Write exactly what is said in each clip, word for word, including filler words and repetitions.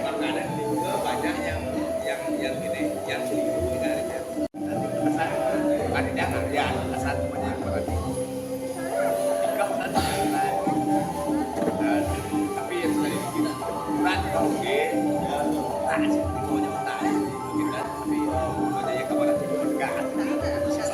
Makanan juga banyak yang yang yang ini yang keliru sebenarnya. Pesan, bukan jangan ya, pesan semuanya yang berarti. Tapi yang selain kita, berat, oke, tak sih, pokoknya tak sih, gitu kan. Tapi ada yang kabar juga, sukses.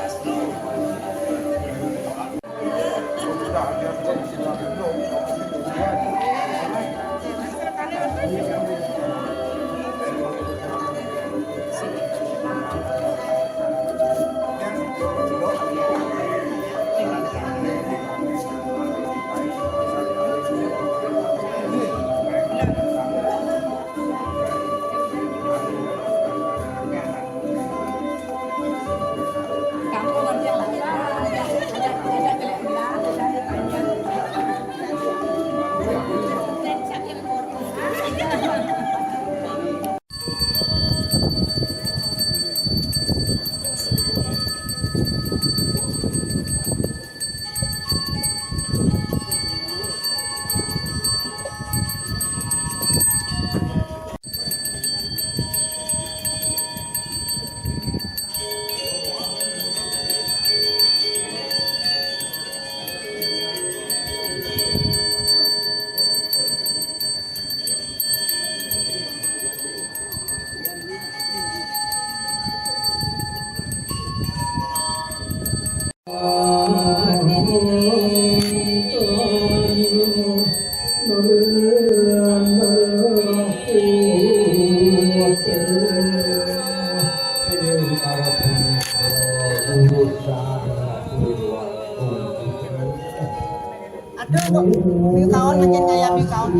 Aduh, kok view kaon makin kaya view kaon.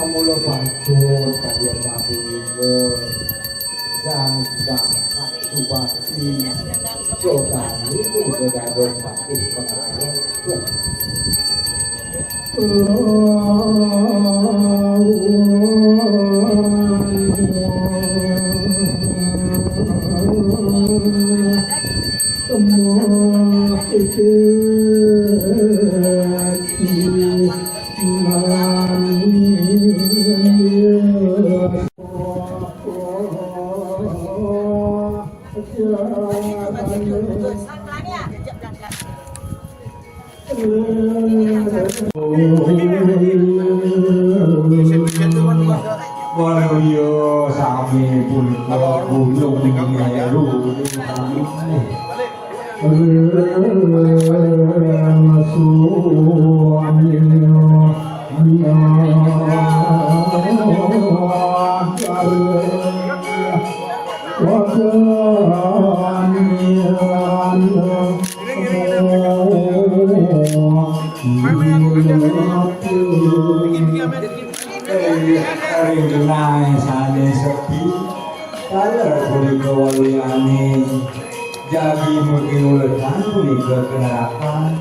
Mula bajur kaliyan Nabi Ibu. Sang Sang Subati. Sotani uga dados patih pengarep. Warya sami punika gunung Meru. Ring genahe sane sepi. Taler punika waliyane jagi mugi ulekan punika kenerakan.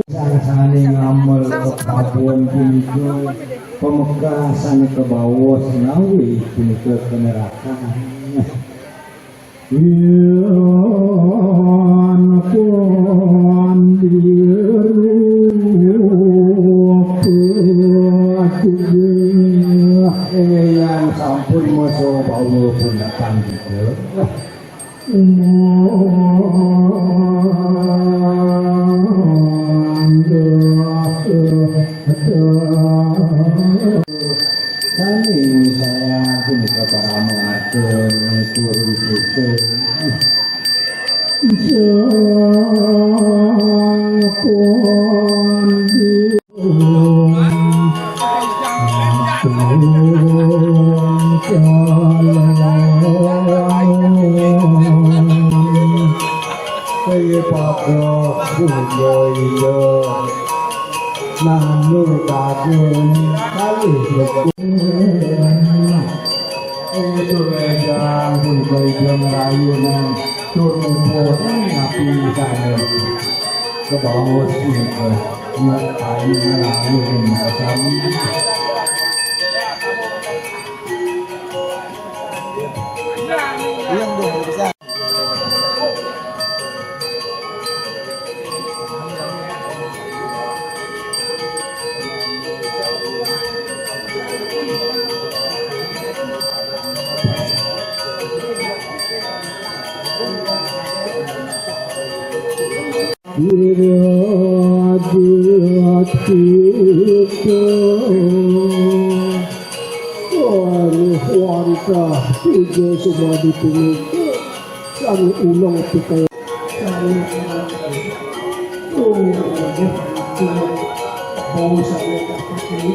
Sangsane ngamel kepabuan punika, pamekasane kabaos ngawi punika kenerakan. Yen kon biru kejengah. Eyang sampun masa bawa pun datang juga. Sami saya punika parama arca nutur susun. Sampun di Kaya pada Bunda Ida. Nandur dagun kalih lekung. Itu rejang pun kaidan rayunan tur mumpung api sana. Kebawa sih ke buat kayu ngelalu macam. Wantah tiga sumadi punika sang ulung pikayun. Oh, bau saya tak pakai.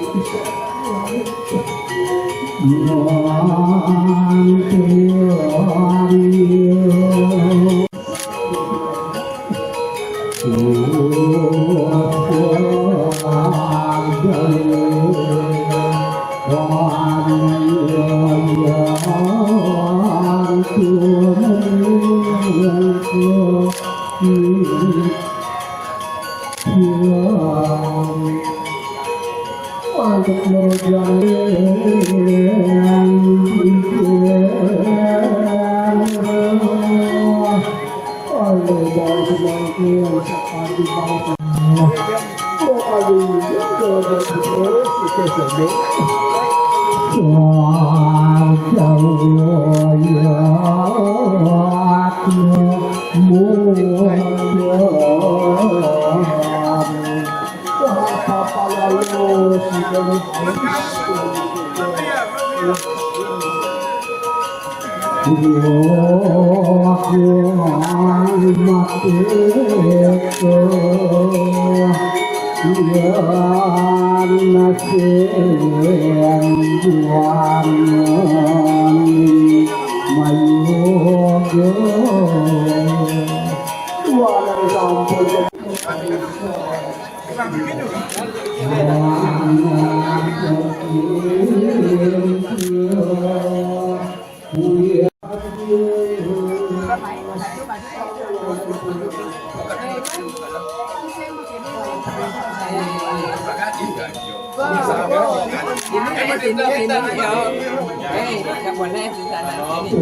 Boleh di sana sini.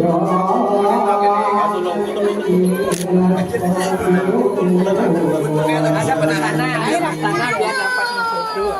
Ada penahanan, ayo, tanah biar dapat masuk.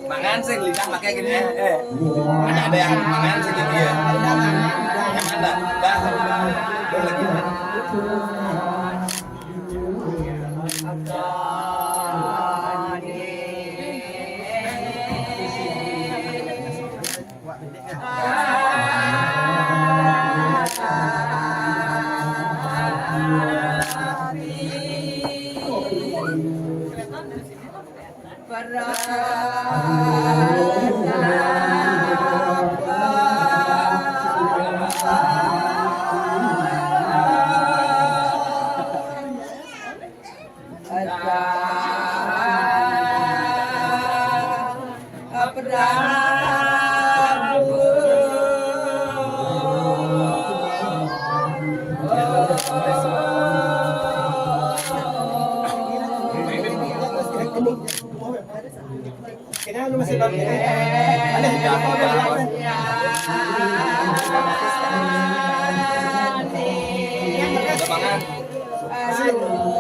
Mangan sing lidah pakai gini ya. Eh, ada, ada yang mangan sing gini ya. Yang mana? Dah. Lu lagi.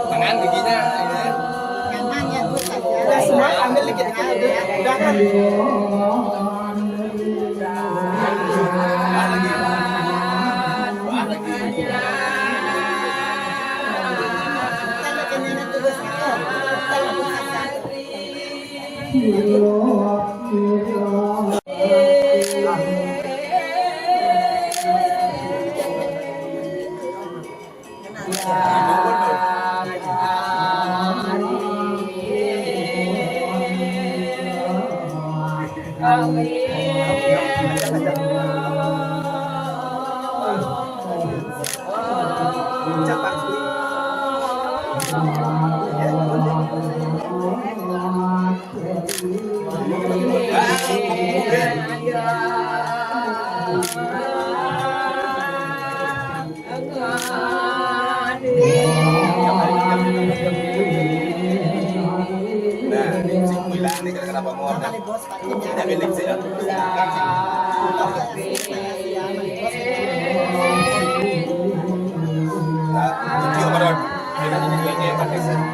Tangan giginya. Udah semua, ambil dikit. Udah kan? Nah, ini si Muilan nih, kenapa mau ada? Kita milik sih. Nah, itu juga, Bro. Ini, ini, ini, ini, ini.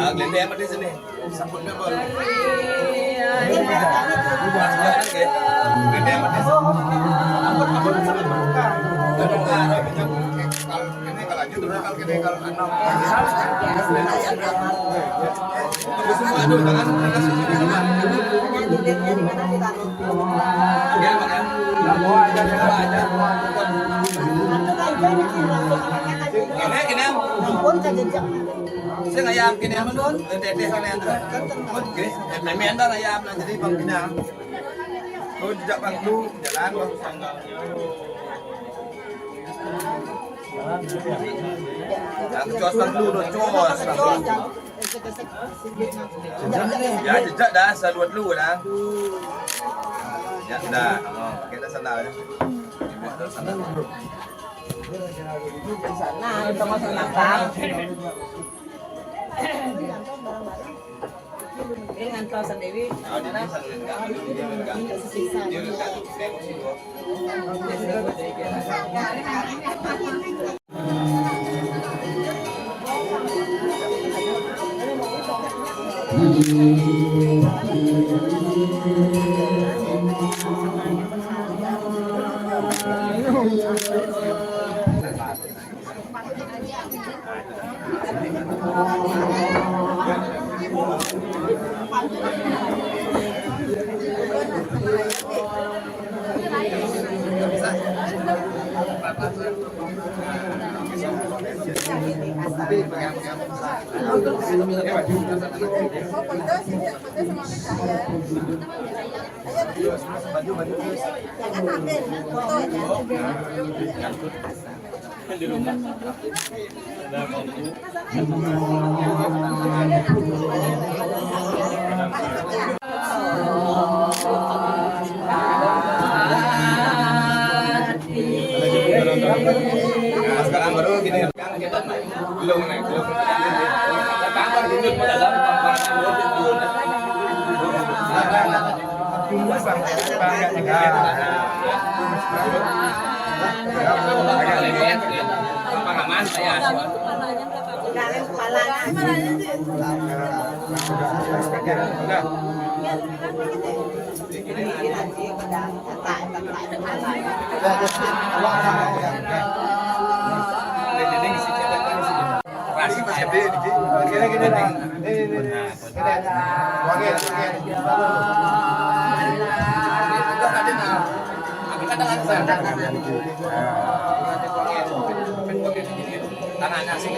Ah, gelendeng apa di sini? Sabun double. Gelendeng apa di sini? Sabun, sabun. Kalau ini kalau lanjut, kalau ini kalau enam. Tunggu semua itu, jangan, jangan sini, jangan. Ya, Bang, ya. Bawa aja, bawa aja. Ini, ini. Saya ngayam kene, Bang Dun. Teteh kene. Oke, eh, meme anda ngayam lah, jadi Bang Pinang. Oh, jejak Bang Lu, jalan, Bang. Nah, cos Bang Lu, cos Bang Lu. Ya, jejak dah, saluat lu dah. Ya, dah. Oh, kita sandal ya. Buat sandal. Nah, kita masuk nangkap. Ini ngantor sendiri. Nah, sekarang baru gini, belum naik, belum. Tambah duduk ke dalam, tambah duduk. Pengalaman saya. Masih masih ada ini. Kira-kira ini. Ini, ini. Nah. Tangannya sih.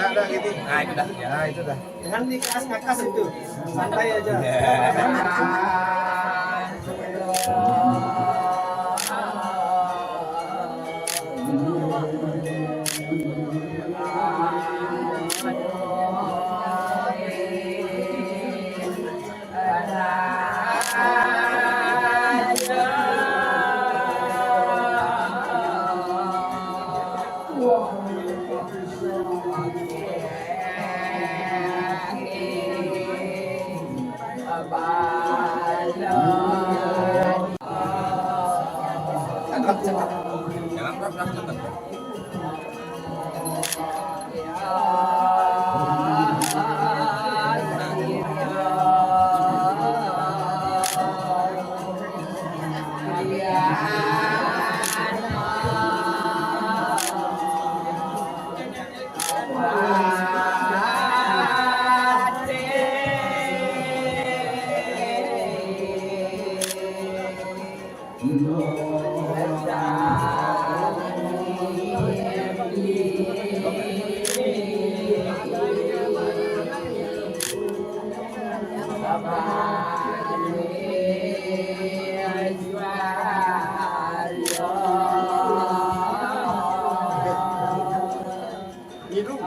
Nah, itu dah. Nah, itu dah. Jangan dikeras-keras itu. Santai aja.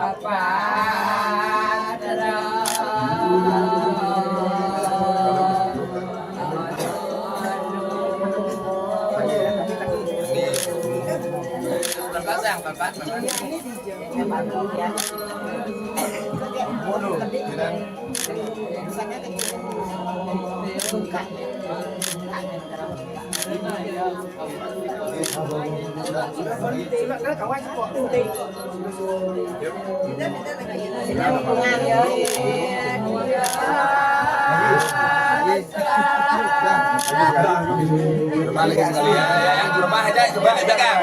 Apa? Balik sekalian. Coba aja, coba aja, Kang.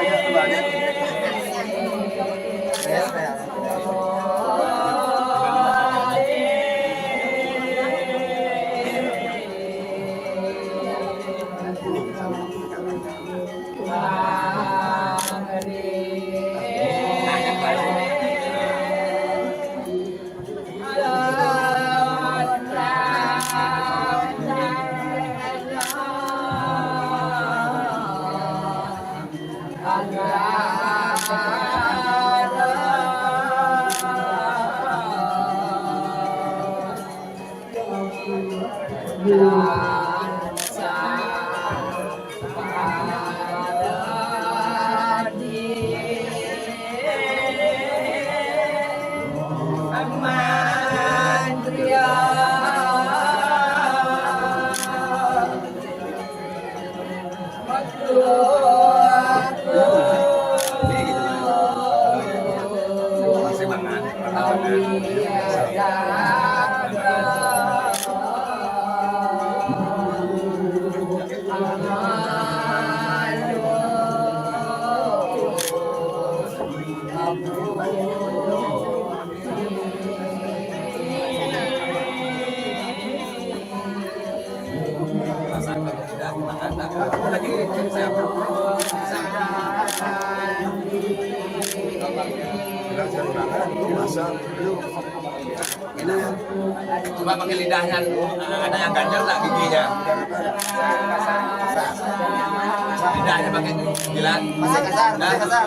Coba pakai lidahnya, ada yang ganjel nggak giginya? Lidahnya pakai jilat. Masih kasar, masih kasar.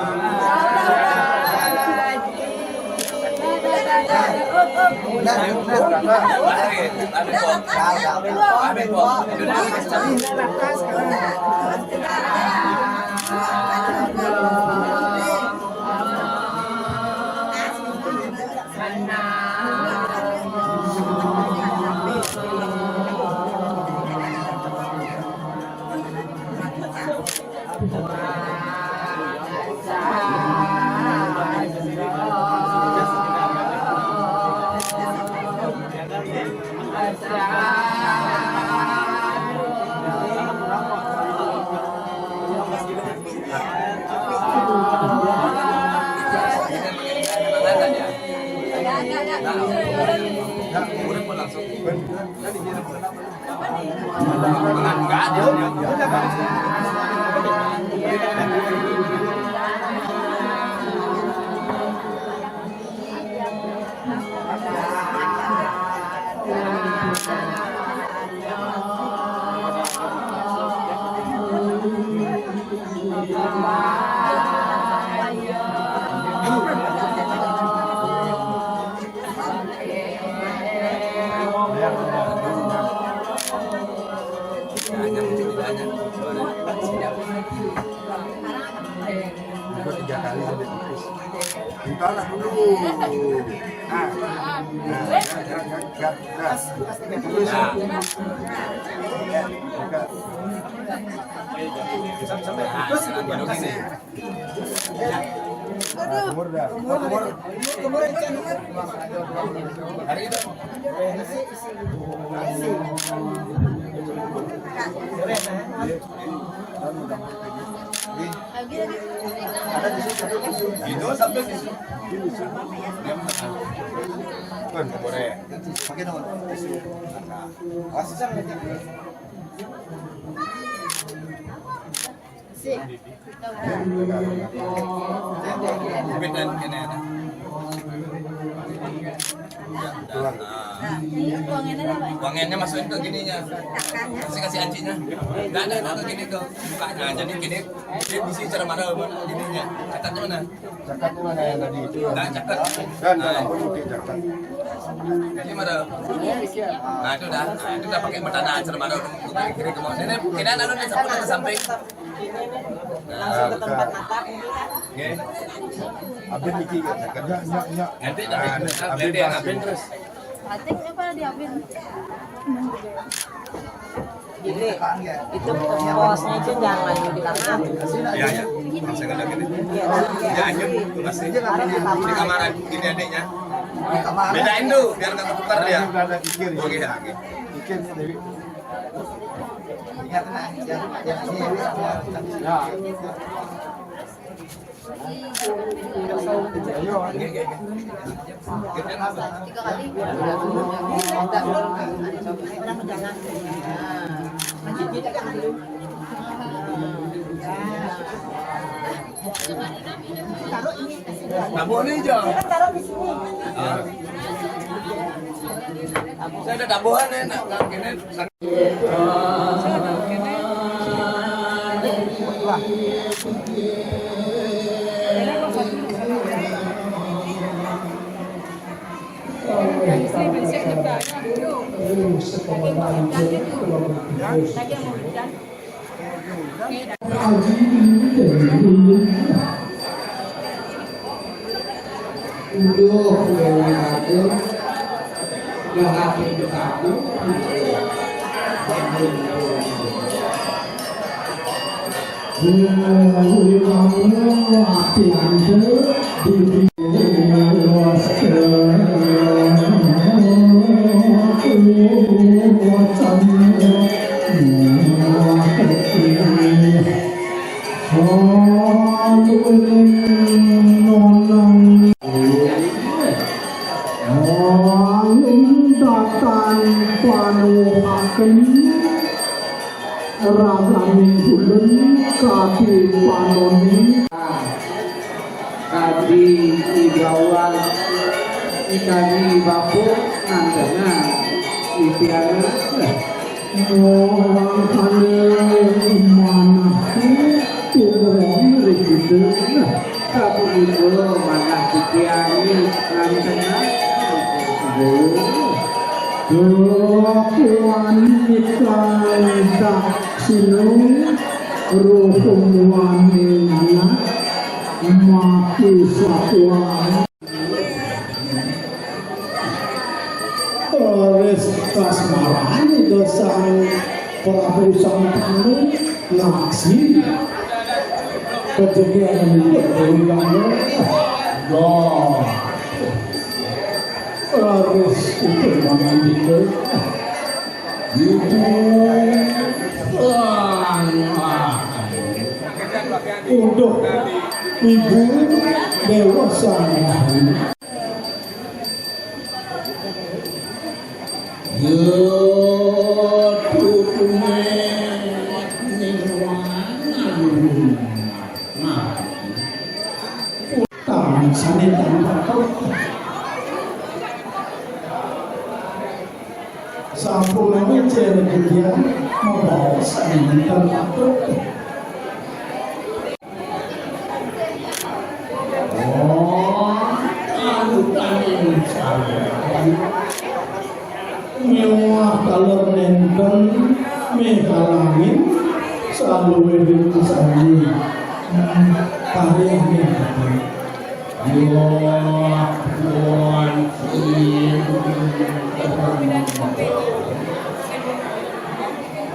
Tiga kali lebih tipis. Ditaruh dulu. Nah, nah, nah, nah, nah, nah. Terus. Nah, umur dah. Umur, umur. Hari itu. Itu sampai di sini. Kan boleh. Beda ini, ada. Wangennya masukin ke gininya. Kasih, kasih ancinya. Enggak ada, enggak ke gini tuh. Bukanya. Jadi gini, dia bisa cara mana, mana gininya. Caketnya mana? Caketnya mana yang tadi itu? Nah, cakep. Dan, dan ampun, oke, cakep. Jadi mana? Nah, itu dah. Nah, itu dah pakai mata, nah, cara mana? Kiri, kiri, kemana? Ini, ini anu nih, sapu ke samping. Langsung ke tempat makan. Nggih. Abin iki ya. Nyak, nyak, nyak. Nanti, nanti, nanti, nanti, terus. Batik apa di Abin? Jadi, itu posnya itu jangan dibilang apa. Ya, ya. Saya kena gini. Ya, ya, pasti. Di kamaran, ini adiknya. Bedain tuh, biar nggak ketukar dia. Oke, oke. Pikir, Dewi. Tabuh ni je. Saya ada tabuhan ni nak, nak kena. Udah, udah, udah. Udah, udah, udah. Datang panuhaken raganing ulun kadi panoni. Kadi igawang, kadi bapa nandana titiang. Mangkane manahku tumrap ring Ida. Kapunika manah titiang nandana. Kelakuan ikang daksina ruhung waning anak mati sakuan. Raris kasmaran Ida Sang Prabu Sang Pandu ngaksi. Kejadian ini berulang. Ya. Raris itu mangandika. Ibu. Untuk ibu dewasa. Yo, tutume ning wana. Nah. Taman sane tanpa. Sampun ngecek kemudian membawa sandal patut. Oh, anu tani. Miwah taler nenten mihalangin saluwiring sami. Hmm, karyaning.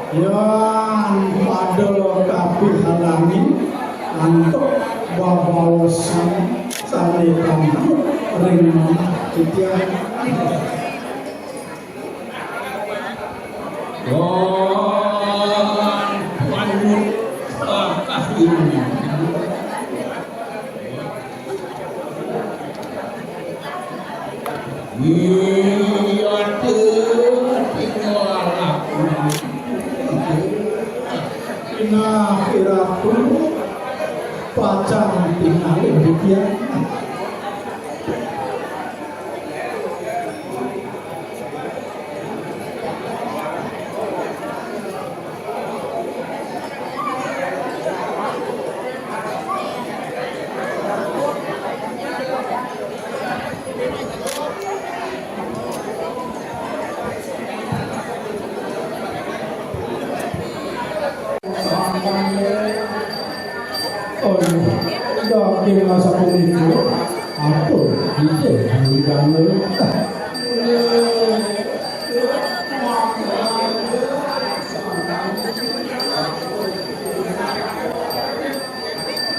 Yan pada kapihalangi antuk babaosan sane tamtu ring manah titiang. Wan, wan, ah, ah, ini. Iya, tuh, tinggal aku. Nah, Ratu, pacang tinggal demikian. Daging rasa punika, atur, inggih, diundang.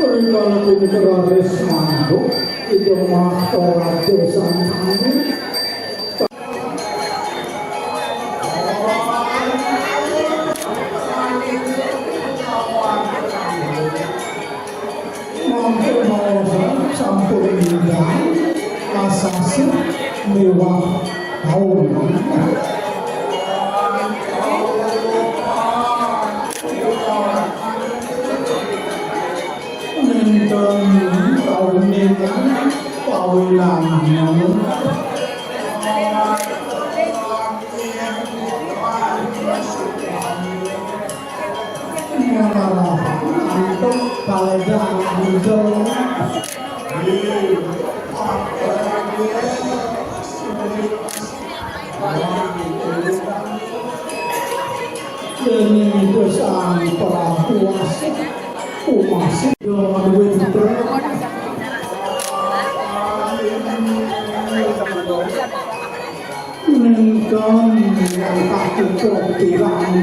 Rikala punika raris mantuk, ida makta raja sang anu. Mangke maosan sampun ninggal asasih miwah taun. Nenten taun ninggal pawilangan. Ngarah antuk kaledang antuk. Dening itu sang prapuas umasih dong duwe putra. Nengkon tak cukup pirang.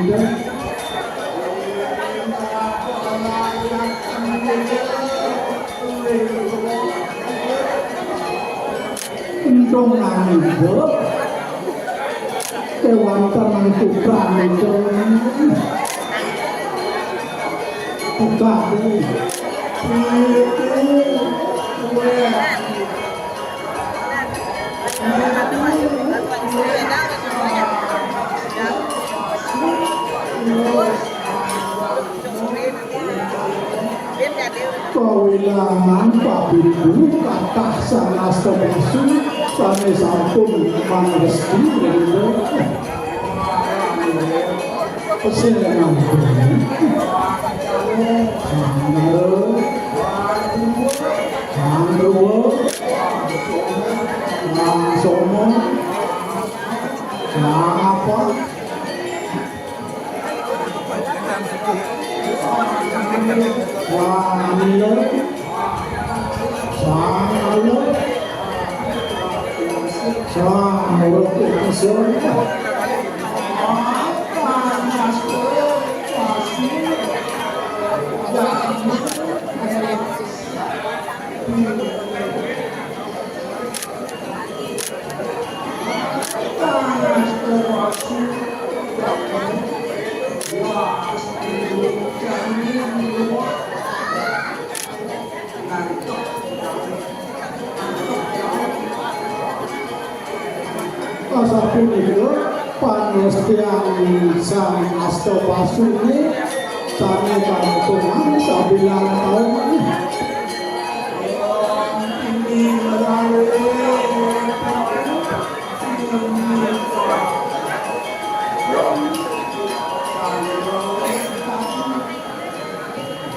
Untung nang ibu. Kewan tenang tukang itu. Tukang. Kawilangan pabibu kathah sanasta basu sane sampun mangresti. Pesengan. Sandal. Sandal. Langsung. Nah, apa? Asapunika pangrestian Sang Astapasune sane kamutungan sabilang taun.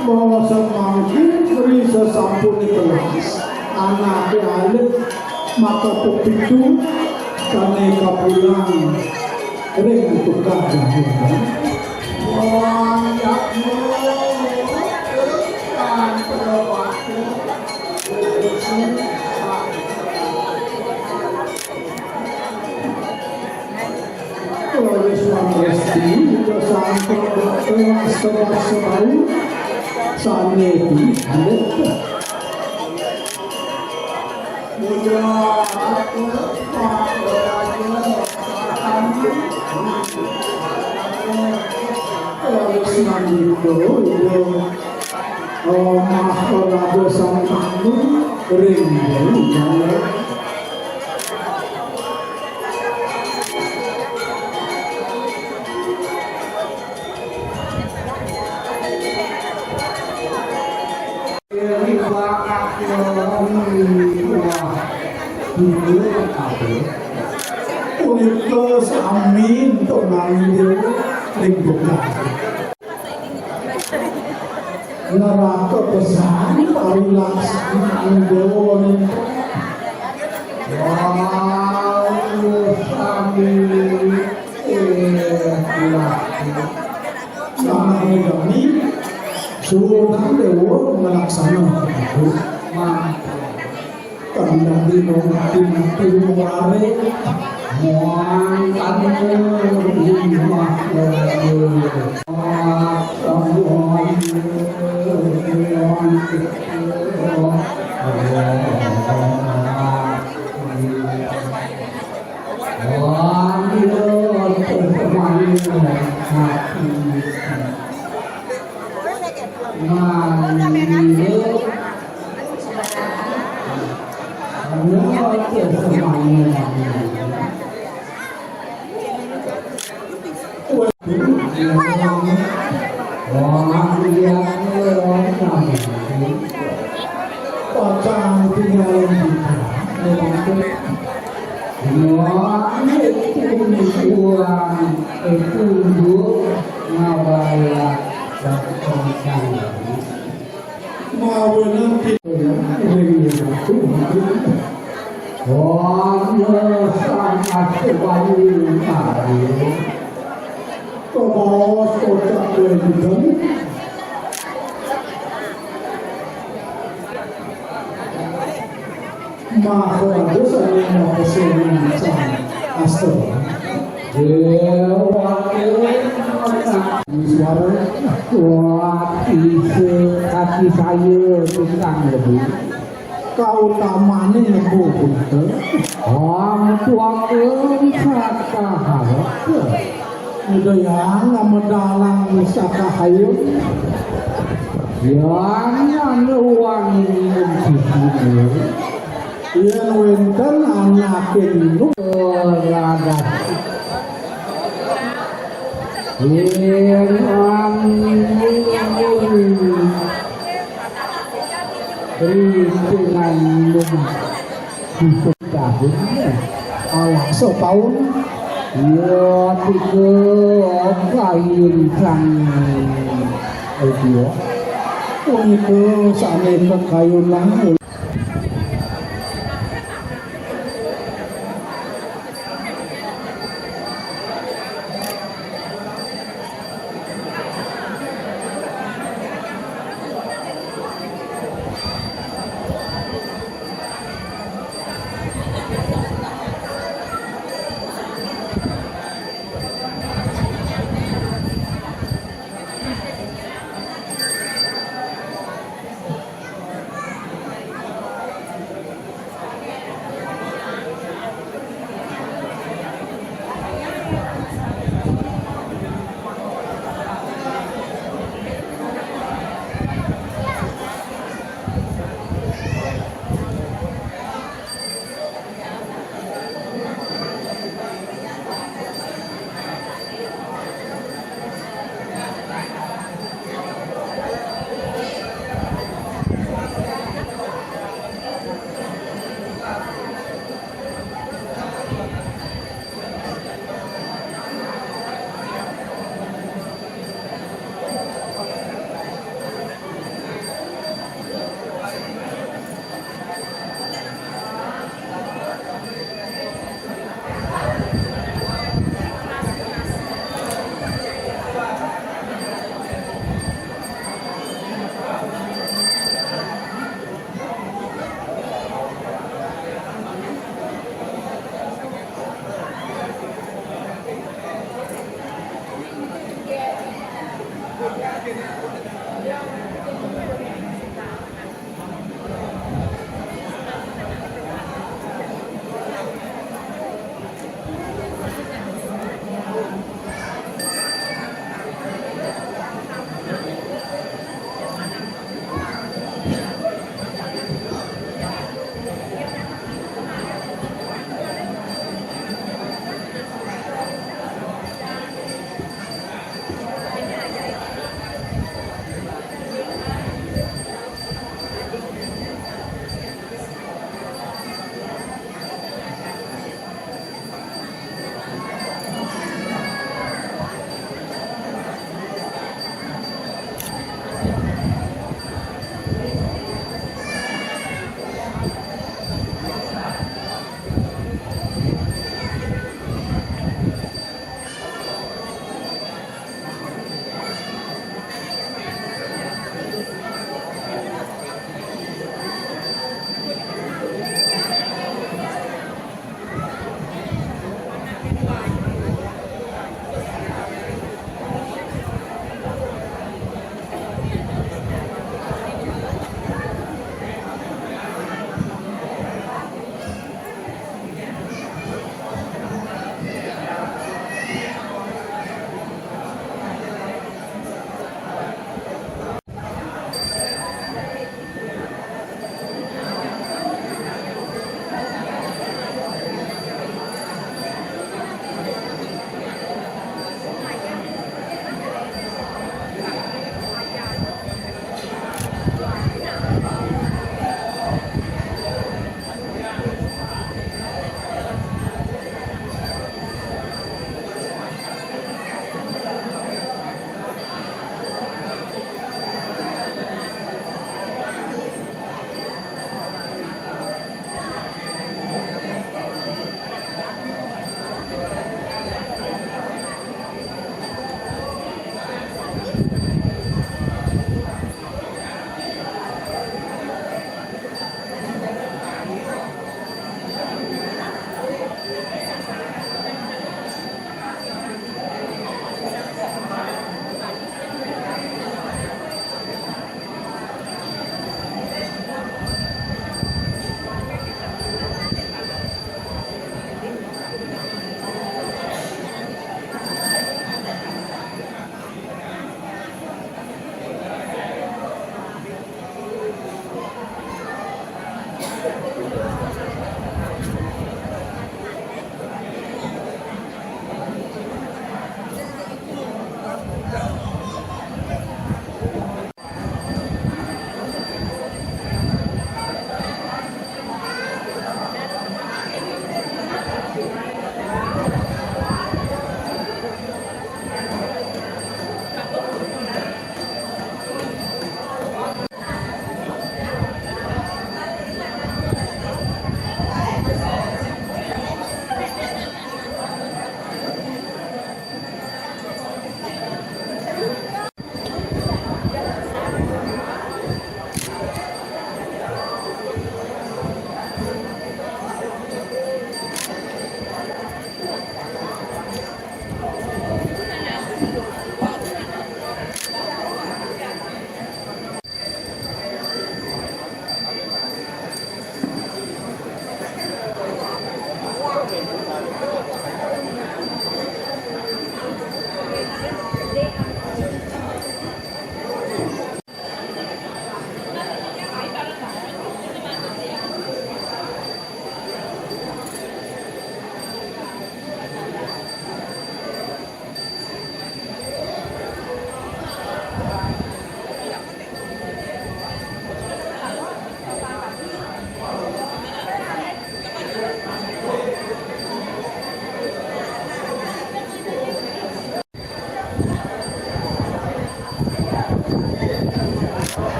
Mula samangkin ri sasampune telas, anake alit maka pepitu sane kapulang ring tukang jagung. Oleh suami istri, udah sampai ke sebelah sebau, sana itu, ada. Oleh suami itu, udah Oh, Mas Olado Santanu ring Boyolali. Eri bakat wah. Dulu kabeh. Punika sami untuk nanggung ring buka. Neraka pesan pawilaksana Dewa Nengko. Wau sami, eh, dilatih. Sama kami, Sultan Dewa ngelaksana itu. Kendali nonton tim ware. Muang tanu lima. Wah, iya, iya, iya. Pacang tinggal di. Wah, itu kurang, itu dulu ngabalat dan pacang. Mawenan kita ring ratu. Wah, sangat kebanyakan hari. Kebaos kocak kelanjutan. Maha dosa yang maha senang sang astra. Dewa, suara. Wah, isi hati saya tukang lebih. Kau tamane nebo betul. Wong tuaku kata harap. Udah ya, nama dalang wisata hayung. Yang anu wangi minum susu. Yen wenten anake minum. Radas. Yen wangi minum. Rintingan minum. Bisa tahun. Alah, setahun. Ya, tiga kain sang. Ayo. Punika sane kekayunan.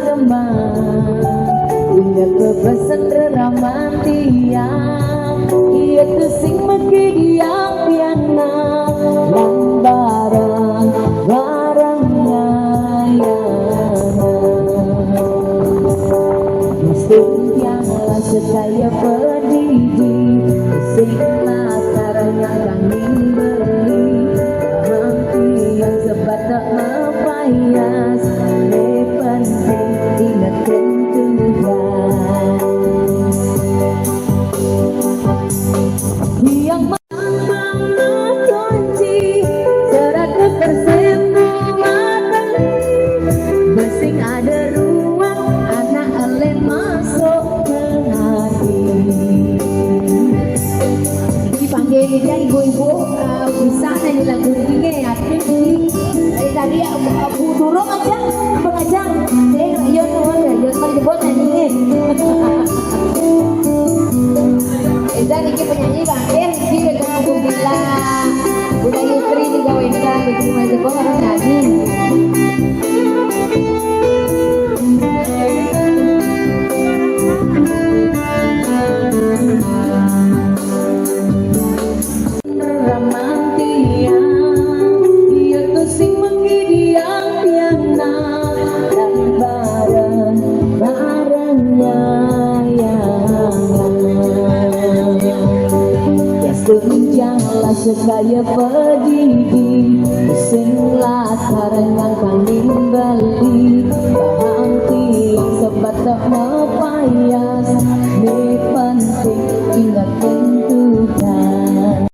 Semang, ingat pesan reraman tiang, iya tu sing mekediang piana, lambaran barangnya ya. Mesti tiang lah sekaya pedidi, sing latar nyangkangin beli, hang tiang sebab tak mepayas, ne penting ingat tentukan. Yang mamang kunci, serat persembuatan, besing ada ruang, anak eleh masuk ke hati. Dipanggil dia ibu-ibu, eh, bisa nyanyi lagu ini ya. Dari tadi ya, Bu Durung aja, apa aja? Eh, Yon, Yon, Yon, kan nyebut nyanyi. Eza niki penyanyi Bang, eh, niki dengan Bu Bila, Bunda Yusri juga Wenda, niki mah jebol orang nyanyi. Ramantian, iya tu sing menggidiang piana, dan bareng barengnya ya. Ya senjang lah sekaya pedidi, sing latar nyangkangin beli, bahang tiang sebatok mepayas, ni penting ingat tentukan.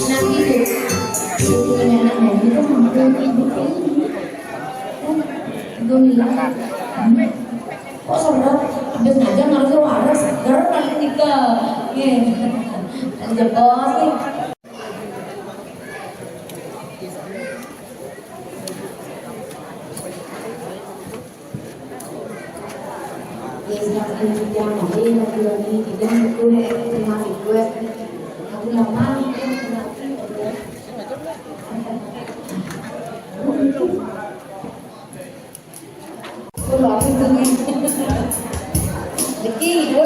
Nah, itu. Itu punya anak dan itu mampu. Alhamdulillah. Kok serem? Habis ngajar harusnya waras. Seger kali tiga. Iya. Jebol sih. Ya, semakin yang lain lagi-lagi tidak gue, terima gue. Aku lama. Aku lama itu nih. Deki, gue.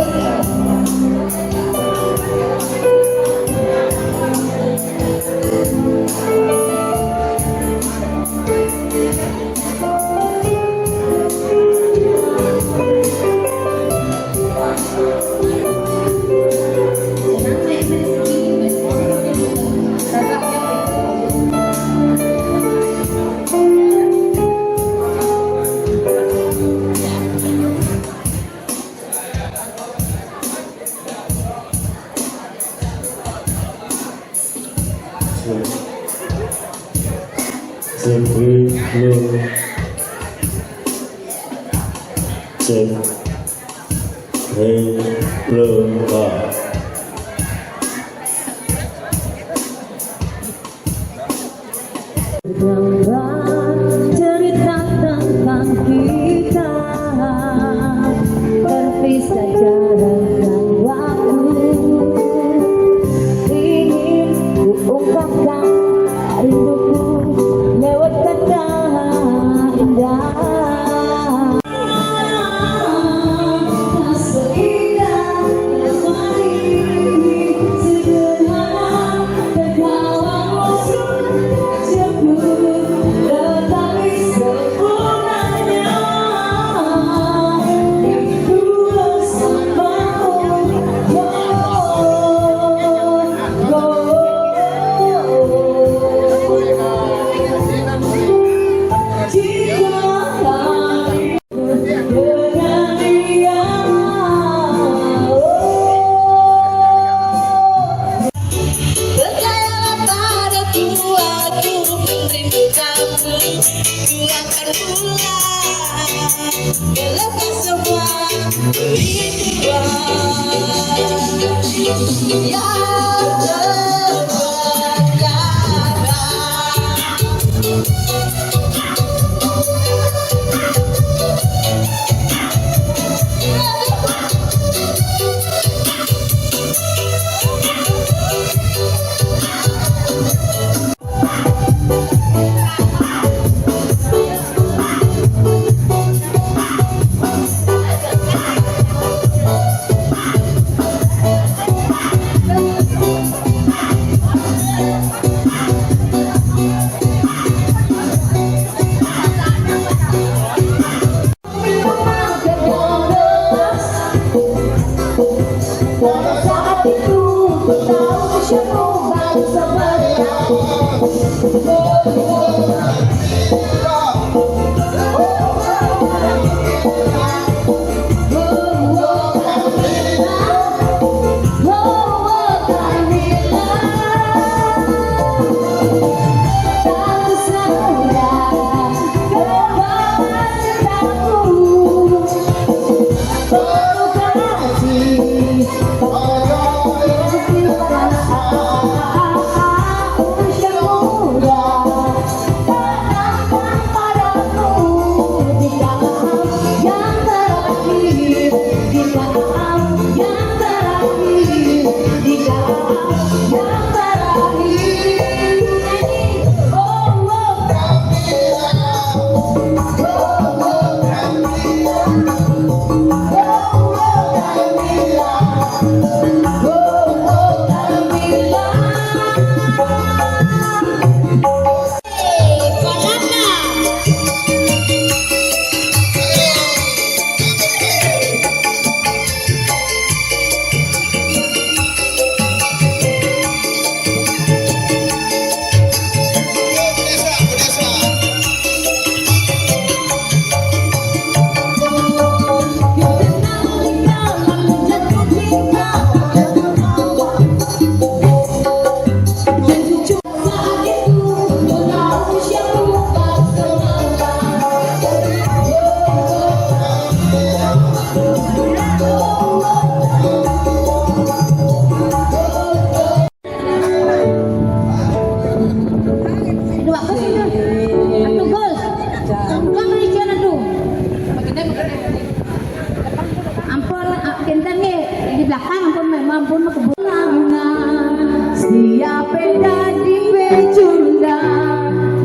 Cek, cek, belum. Cek. Hei, belum, Pak. Gambar cerita tentang kita, terpisah jarak dan waktu. Ingin ku ungkapkan rinduku lewat kata indah. Ku akan pulang melepas semua kerinduan yang terbengkalai. Dua kos itu. Satu gol. Satu gol Malaysia satu. Ampun, ah, kinten nggih di belakang ampun memang ampun kebun. Siapa yang tadi becunda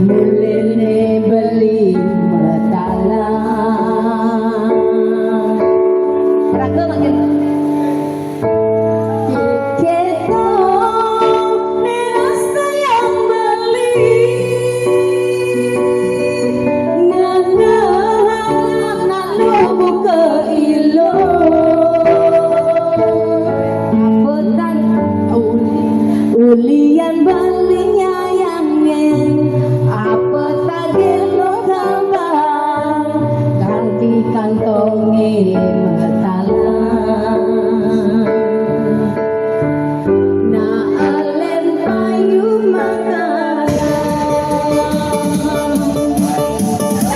melene beli mertala. Raga makin. Kita merasa yang beli. Nana, nana buka ilo. Apetan ulian belinya yang ngen. Apa tagih lo gambar. Kanti kantongi mertala. Na alen payu makanan.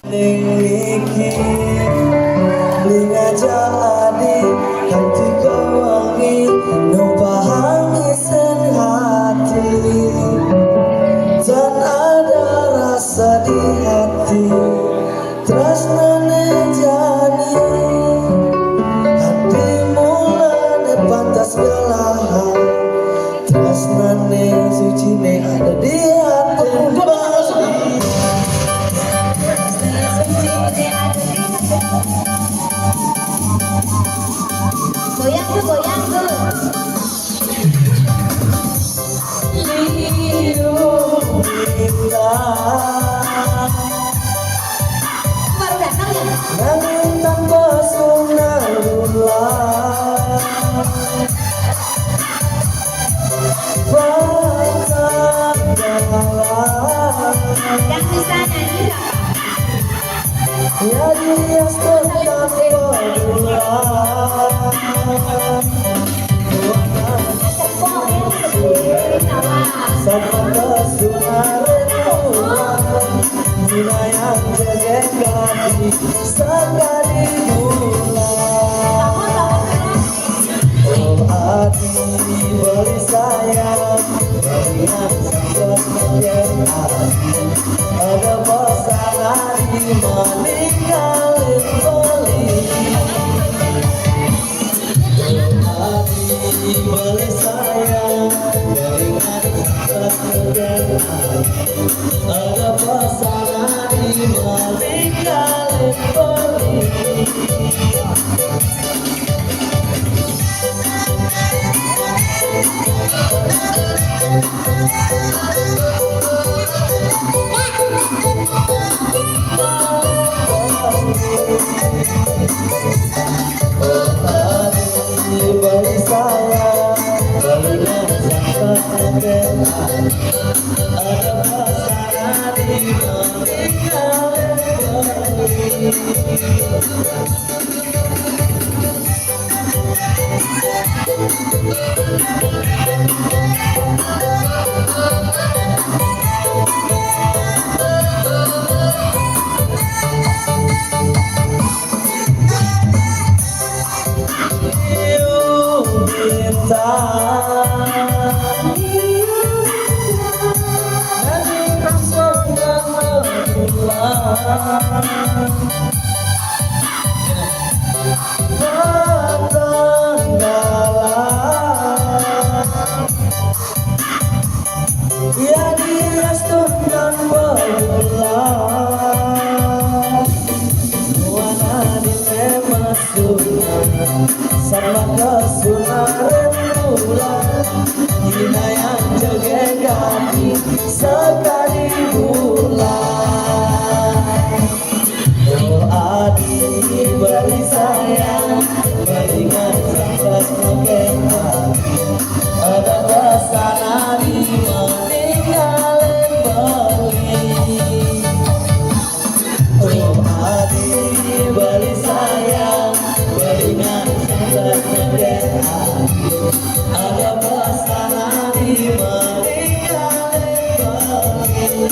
Ning niki, ning aja adi, hati kau wangi, numpahang isen hati. Dan ada rasa di hati. Tresnane jani ati mulane pantas kalah. Tresnane sucine ada di ati. Goyang tuh, goyang tuh. Baru datang ya? Nanging tanpa sunah ulah. Yang bisa nyanyi nggak? Kali bulan. Oh, adi beli sayang, beli nang sangat mengenal. Ada pesanan di meninggalin beli. Oh, adi beli sayang, beli nang sangat mengenal. Ada pesanan di meninggalin beli. Yang direstun dan berdoa, nuana di tema sunat sama kesunaran bulan, hinayang jaga kaki sekali bulan. Oh, adi beli sayang, beli nang sangat mengenal. Ada pesanan di meninggalin beli. Oh, adi beli sayang, beli nang sangat mengenal. Ada pesanan di meninggalin beli.